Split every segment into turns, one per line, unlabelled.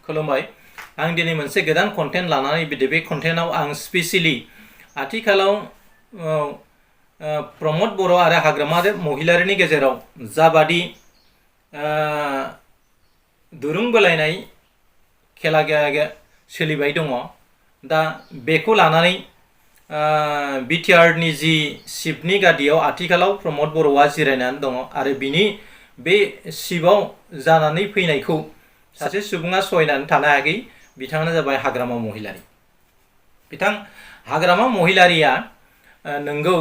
खुलुमबाय आं दिनै मोनसे गोदान कन्टेन्ट लानानै फैदों बे कन्टेन्टआव आं स्पेसियली आथिखालाव प्रमद बर' आरो हाग्रामा महिलारिनि गेजेराव जाबादि दुरुं बोलायनाय खेला सोलिबाय दङ दा बेखौ लानानै बिटिआरनि जि सिफनि गादियाव आथिखालाव प्रमद बर'आ जिरायनानै दङ आरो बिनि बे सिफआव जानानै फैनायखौ सासे सुबुङा सहायनानै थानो हायाखै बिथाङानो जाबाय हाग्रामा महिलारि। बिथां हाग्रामा महिलारिया नंगौ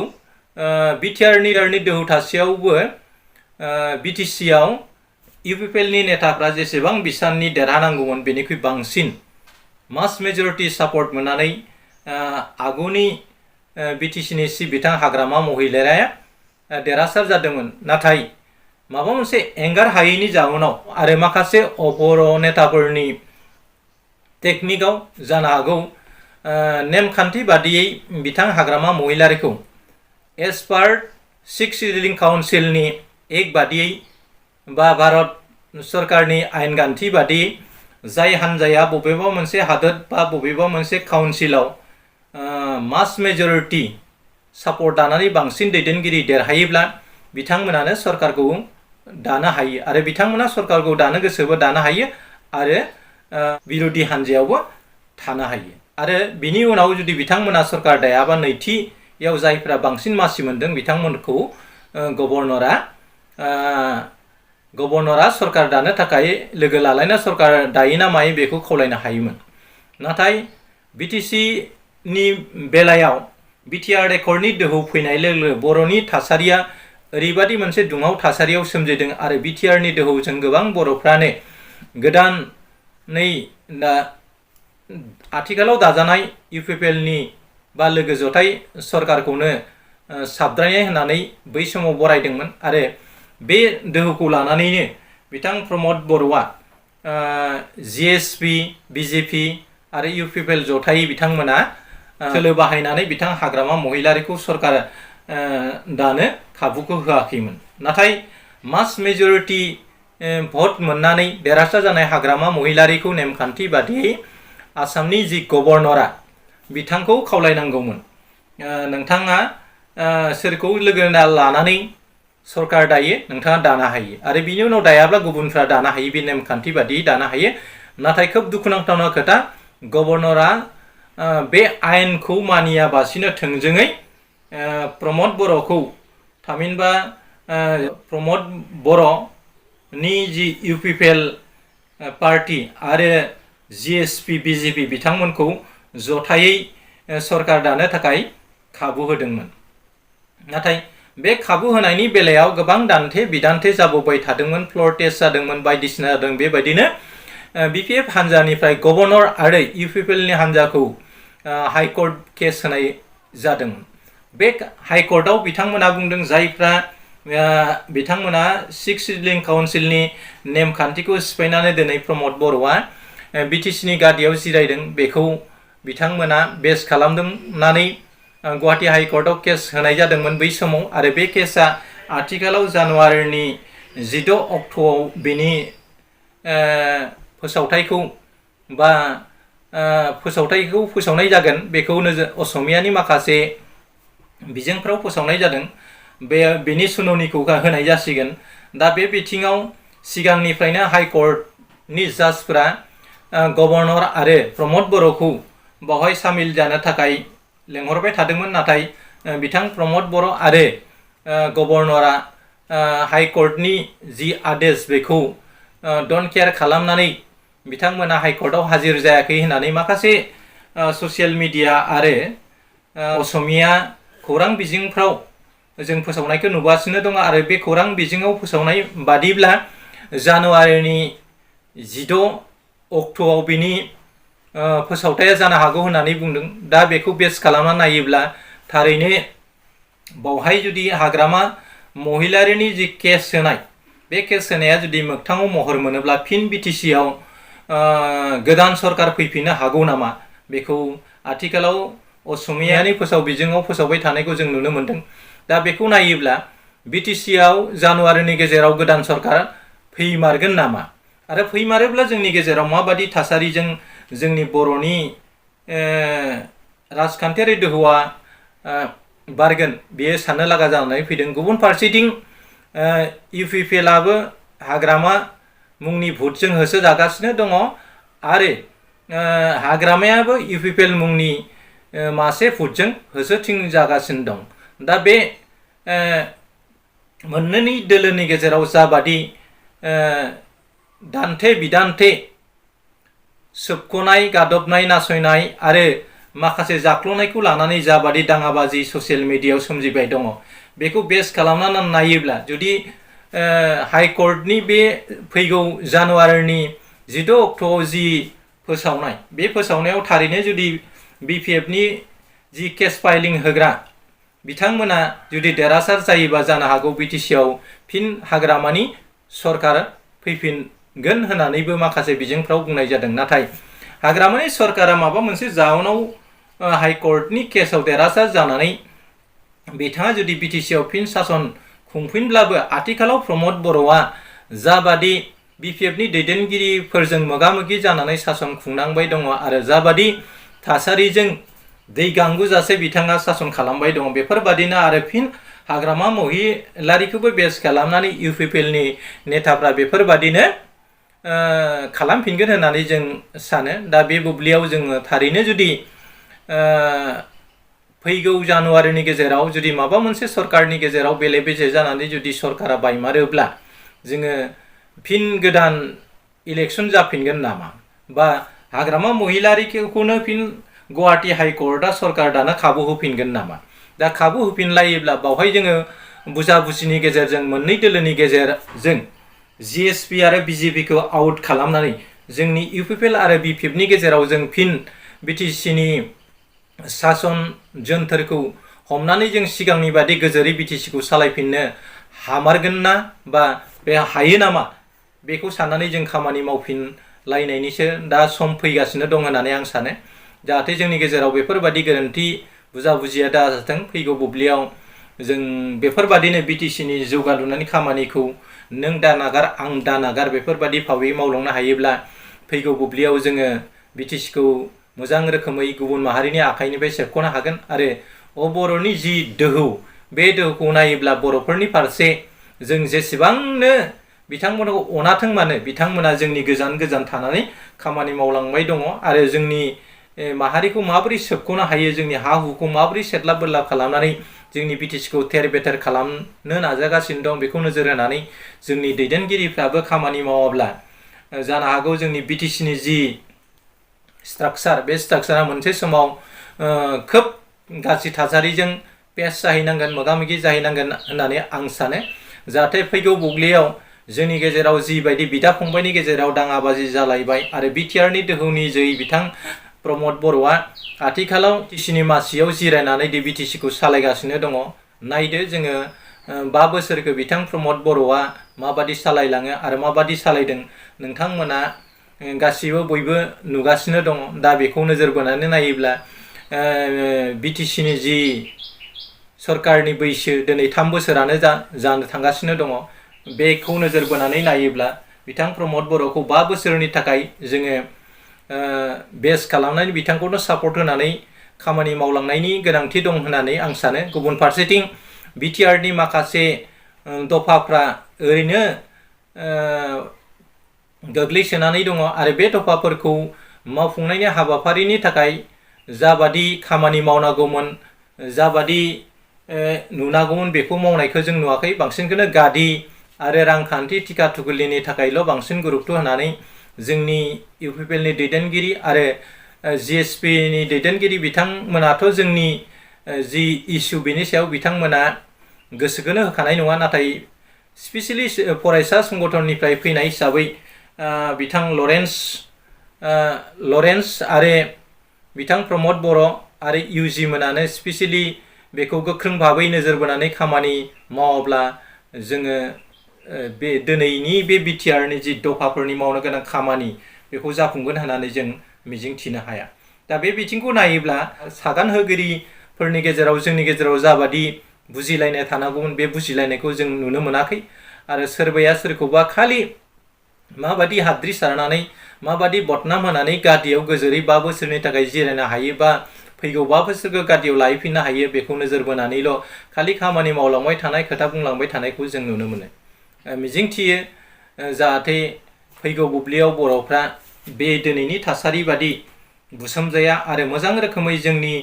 बिटिआरनि दोहौ थासेयावबो बिटिसिआव इउपिपिएलनि नेताफ्रा जेसेबां बिसाननि देरहानांगौमोन बेनिख्रुइ बांसिन मास मेजरिटी सापर्ट मोननानै आगुनि बिटिसिनि चिफ बिथां हाग्रामा महिलारिया देरहासार जादोंमोन। नाथाय माबा मोनसे एंगार हायैनि जाउनाव आरो माखासे अपर नेताफोरनि टेकनिकआव जानो हागौ नेमखान्थि बादियै बिथां हाग्रामा महिलारिखौ एज पार 6 शेड्यूलिंग काउन्सिलनि एक बादियै बा भारत सरकारनि आयेनखान्थि बादियै जाय हान्जाया बबेबा मोनसे हादोर बा बबेबा मोनसे काउन्सिलाव मास मेजरिटी सापर्ट दानानै बांसिन दैदेनगिरि देरहायोब्ला बिथांमोनानो सरकारखौ दानो हायो आरो बिथांमोना सरकारखौ दानो गोसोबो दानो हायो आरो बिरोधी हान्जायावबो थानो हायो आरो बिनि उनाव जुदि बिथांमोना सरकार दायाबा नैथियाव जायफ्रा बांसिन मासि मोनदों बिथांमोनखौ गभर्नरा सरकार दानो थाखाय लोगो लालायना सरकार दायो ना मायो बेखौ खावलायनो हायोमोन। नाथाय बिटिसिनि बेलायाव बिटिआर एकर्डनि दोहौ फैनाय लोगो लोगो बर'नि थासारिया ओरैबादि मोनसे दुङाव थासारियाव सोमजिदों आरो बिटिआरनि दोहौजों गोबां बर'फ्रानो गोदानै दा आथिखालाव दाजानाय इउपिपिएलनि बा लोगो जथाय सरकारखौनो साबद्रायनाय होननानै बै समाव बरायदोंमोन आरो बे दोहौखौ लानानैनो बिथां प्रमद बर'आ जिएसपि बिजेपि आरो इउपिपिएल जथायै बिथांमोना सोलो बाहायनानै बिथां हाग्रामा महिलारिखौ सरकार दानो खाबुखौ होआखैमोन। नाथाय मास मेजरिटी भट मोननानै देरहासार जानाय हाग्रामा महिलारिखौ नेमखान्थि बादियै आसामनि जि गभर्नरा बिथांखौ खावलायनांगौमोन नोंथाङा सोरखौ लोगो लानानै सरकार दायो नोंथाङा दानो हायो आरो बिनि उनाव दायाब्ला गुबुनफ्रा दानो हायो बे नेमखान्थि बादियै दानो हायो। नाथाय खोब दुखुनांथाव खोथा गभर्नरा बे आयेनखौ मानियाबासिनो थोंजोङै प्रमद बर'खौ थामहिनबा प्रमद बर'नि जि इउपिपिएल पार्टी आरो जिएसपि बिजेपि बिथांमोनखौ जथायै सरकार दानो थाखाय खाबु होदोंमोन। नाथाय बे खाबु होनायनि बेलायाव गोबां दान्थे बिदान्थे जाबोबाय थादोंमोन, फ्लर टेस्ट जादोंमोन, बायदिसिना जादों। बेबायदिनो बिपिएफ हान्जानिफ्राय गभर्नर आरो इउपिपिएलनि हान्जाखौ हाइकर्ट केस होनाय जादोंमोन। बे हाइकर्टआव बिथांमोना बुंदों जायफ्रा बिथांमोना 6 शेड्यूलिंग काउन्सिलनि नेमखान्थिखौ सिफायनानै दिनै प्रमद बर'आ बिटिसिनि गादियाव जिरायदों बेखौ बिथांमोना बेस खालामनानै गुवाहाटी हाइकर्टआव केस होनाय जादोंमोन बै समाव आरो बे केसआ आथिखालाव जानुवारिनि 16 अक्ट'आव बेनि फोसावथायखौ फोसावनाय जागोन बेखौ असमियानि माखासे बिजोंफ्राव फोसावनाय जादों बेनि सुनावनिखौ होनाय जासिगोन। दा बे बिथिङाव सिगांनिफ्रायनो हाइकर्टनि जाजफोरा गभर्नर आरो प्रमद बर'खौ बावहाय सामिल जानो थाखाय लेंहरबाय थादोंमोन। नाथाय बिथां प्रमद बर' आरो गभर्नरा हाइकर्टनि जि आदेश बेखौ डन्ट केयार खालामनानै बिथांमोना हाइकर्टआव हाजिर जायाखै होननानै माखासे ससियेल मिडिया आरो असमिया खौरां बिजोंफ्राव जों फोसावनायखौ नुगासिनो दङ आरो बे खौरां बिजोङाव फोसावनाय बादिब्ला जानुवारिनि 16 अक्ट'आव बिनि फोसावथाया जानो हागौ होननानै बुंदों। दा बेखौ बेस खालामना नायोब्ला थारैनो बावहाय जुदि हाग्रामा महिलारिनि जि केस होनाय बे केस होनाया जुदि मोगथाङाव महर मोनोब्ला फिन बिटिसिआव गोदान सरकार फैफिननो हागौ नामा बेखौ आथिखालाव असमियानि फोसाव बिजोङाव फोसावबाय थानायखौ जों नुनो मोनदों। दा बेखौ नायोब्ला बिटिसिआव जानुवारिनि गेजेराव गोदान सरकार फैमारगोन नामा आरो फैमारोब्ला जोंनि गेजेराव माबादि थासारिजों जोंनि बर'नि राजखान्थियारि दोहौआ बारगोन बेयो साननो लागा जानानै फैदों। गुबुन फारसेथिं UPPLआबो हाग्रामा मुंनि भुटजों होसोजागासिनो दङ आरो हाग्रामायाबो UPPL मुंनि मासे भुटजों होसोथिंजागासिनो दं। दा बे मोननैनि दोलोनि गेजेराव जाबादि दान्थे बिदान्थे सोबख'नाय, गादबनाय, नासयनाय आरो माखासे जाख्ल'नायखौ लानानै जाबादि दाङाबाजि ससियेल मिडियायाव सोमजिबाय दङ, बेखौ बेस खालामनानै नायोब्ला जुदि हाइकर्टनि बे फैगौ जानुवारिनि 16 अक्ट'आव जि फोसावनाय, बे फोसावनायाव थारैनो जुदि BPFनि जि केस फाइलिं होग्रा बिथांमोना जुदि देरहासार जायोबा जानो हागौ BTCआव फिन हाग्रामानि सरकार फैफिनगोन होननानैबो माखासे बिजोंफ्राव बुंनाय जादों। नाथाय हाग्रामानि सरकारा माबा मोनसे जाहोनाव हाइकर्टनि केसाव देरहासार जानानै बिथाङा जुदि BTCआव फिन सासन खुंफिनब्लाबो आथिखालाव प्रमद बर'आ जाबादि BPFनि दैदेनगिरिफोरजों मोगा-मोगि जानानै सासन खुंनांबाय दङ आरो जाबादि थासारिजों दै गांगुजासे बिथाङा सासन खालामबाय दङ, बेफोरबादिनो आरो फिन हाग्रामा महिलारिखौबो बेस खालामनानै UPPLनि नेताफ्रा बेफोरबादिनो खालामफिनगोन होननानै जों सानो। दा बे बुब्लियाव जोङो थारैनो जुदि फैगौ जानुवारिनि गेजेराव जुदि माबा मोनसे सरकारनि गेजेराव बेले-बेजे जानानै जुदि सरकारा बायमारोब्ला जोङो फिन गोदान इलेक्सन जाफिनगोन नामा, बा हाग्रामा महिलारिखौनो फिन गुवाहाटी हाइकर्टआ सरकार दानो खाबु होफिनगोन नामा? दा खाबु होफिनलायोब्ला बावहाय जोङो बुजा-बुजिनि गेजेरजों मोननै दोलोनि गेजेरजों GSP आरो BJPखौ आउट खालामनानै जोंनि UPPL आरो BPFनि गेजेराव जों फिन BTCनि सासन जोनथोरखौ हमनानै जों सिगांनि बादि गोजोरै BTCखौ सालायफिननो हामारगोन ना, बा बे हायो नामा, बेखौ साननानै जों खामानि मावफिनलायनायनिसो दा सम फैगासिनो दं होननानै आं सानो। जाहाथे जोंनि गेजेराव बेफोरबादि गोरोन्थि बुजा-बुजिया दाजाथों। फैगौ बुब्लियाव जों बेफोरबादिनो BTCनि जौगालुनायनि खामानिखौ नों दा नागार आं दा नागार बेफोरबादि फावै मावलांनो हायोब्ला फैगौ बुब्लियाव जोङो BTCखौ मोजां रोखोमै गुबुन माहारिनि आखाइनिफ्राय सेबख'नो हागोन आरो बर'नि जि दोहौ, बे दोहौखौ नायोब्ला बर'फोरनि फारसे जों जेसेबांनो बिथांमोनखौ अनाथों मानो बिथांमोना जोंनि गोजान गोजान थानानै खामानि मावलांबाय दङ आरो जोंनि माहारिखौ माबोरै सोबख'नो हायो, जोंनि हा-हुखौ माबोरै सेटलाब-बोरलाब खालामनानै जोंनि BTCखौ थेर-बेथेर खालामनो नाजागासिनो दं, बेखौ नोजोर होनानै जोंनि दैदेनगिरिफ्राबो खामानि मावाब्ला जानो हागौ जोंनि BTCनि जि स्ट्राक्चार, बे स्ट्राक्चारा मोनसे समाव खोब गाज्रि थासारिजों पेस जाहैनांगोन, मोगा-मोगि जाहैनांगोन होननानै आं सानो। जाहाथे फैगौ बुब्लियाव जोंनि गेजेराव जिबायदि बिदा-फंबायनि गेजेराव दाङाबाजि जालायबाय आरो BTRनि दोहौनि जै बिथां प्रमद बर'आ आथिखालाव BTCनि मासियाव जिरायनानै BTCखौ सालायगासिनो दङ। नायदो जोङो 5 बोसोरखौ बिथां प्रमद बर'आ माबादि सालायलाङो आरो माबादि सालायदों नोंथांमोना गासिबो बयबो नुगासिनो दङ। दा बेखौ नोजोर बोनानै नायोब्ला BTCनि जि सरकारनि बैसो दिनै 3 बोसोरानो जानो थांगासिनो दङ, बेखौ नोजोर बोनानै नायोब्ला बिथां प्रमद बर'खौ 5 बोसोरनि थाखाय जोङो बेस खालामनानै बिथांखौनो सापर्ट होनानै खामानि मावलांनायनि गोनांथि दं होननानै आं सानो। गुबुन फारसेथिं BTRनि माखासे दफाफ्रा ओरैनो गोग्लैसोनानै दङ आरो बे दफाफोरखौ मावफुंनायनि हाबाफारिनि थाखाय जाबादि खामानि मावनांगौमोन, जाबादि नुनांगौमोन बेखौ मावनायखौ जों नुवाखै। बांसिनखौनो गादि आरो रांखान्थि टिका थुगुलिनि थाखायल' बांसिन गुरुत्व होनानै जोंनि UPPLनि दैदेनगिरि आरो GSPनि दैदेनगिरि बिथांमोनाथ' जोंनि जि इस्यु बेनि सायाव बिथांमोना गोसोखौनो होखानाय नङा। नाथाय स्पेसियेलि फरायसा संगठननिफ्राय फैनाय हिसाबै बिथां लरेन्स आरो बिथां प्रमद बर' आरो UG मोनानो स्पेसियेलि बेखौ गोख्रों भाबै नोजोर बोनानै खामानि मावाब्ला जोङो बे दिनैनि बे BTRनि जि दफाफोरनि मावनो गोनां खामानि बेखौ जाफुंगोन होननानै जों मिजिंथिनो हाया। दा बे बिथिंखौ नायोब्ला सागान होगिरिफोरनि गेजेराव जोंनि गेजेराव जाबादि बुजिलायनाय थानांगौमोन, बे बुजिलायनायखौ जों नुनो मोनाखै आरो सोरबाया सोरखौबा खालि माबादि हाद्रि सारनानै माबादि बदनाम होनानै गादियाव गोजोरै 5 बोसोरनि थाखाय जिरायनो हायो बा फैगौ 5 बोसोरखौ गादियाव लायफिननो हायो बेखौ नोजोर बोनानैल' खालि खामानि मावलांबाय थानाय खोथा बुंलांबाय थानायखौ जों नुनो मोनो। मिजिंथियो जाहाथे फैगौ बुब्लियाव बर'फ्रा बे दिनैनि थासारि बादि बुसोमजाया आरो मोजां रोखोमै जोंनि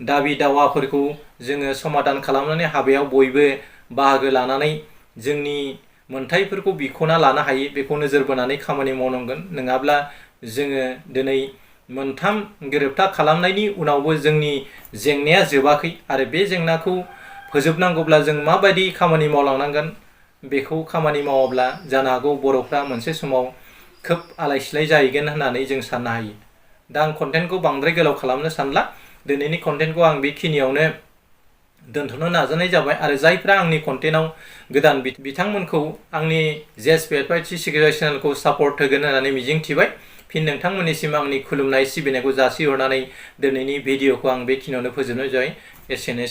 दाबि दावाफोरखौ जोङो समाधान खालामनानै हाबायाव बयबो बाहागो लानानै जोंनि मोनथायफोरखौ बिख'ना लानो हायो बेखौ नोजोर बोनानै खामानि मावनांगोन। नङाब्ला जोङो दिनै मोनथाम गोरोबथा खालामनायनि उनावबो जोंनि जेंनाया जोबाखै आरो बे जेंनाखौ फोजोबनांगौब्ला जों माबायदि खामानि मावलांनांगोन बेखौ खामानि मावाब्ला जानो हागौ बर'फ्रा मोनसे समाव खोब आलाय सिलाय जाहैगोन होननानै जों साननो हायो। दा आं कन्टेन्टखौ बांद्राय गोलाव खालामनो सानला। दिनैनि कन्टेन्टखौ आं बेखिनियावनो दोनथ'नो नाजानाय जाबाय आरो जायफ्रा आंनि कन्टेन्टआव गोदान बिथांमोनखौ आंनि JSPFI सिकिउरिटि चेनेलखौ सापर्ट होगोन होननानै मिजिंथिबाय। फिन नोंथांमोननिसिम आंनि खुलुमनाय सिबिनायखौ जासिहरनानै दिनैनि भिडिअखौ आं बेखिनियावनो फोजोबनाय जाबाय। एसेनोसै।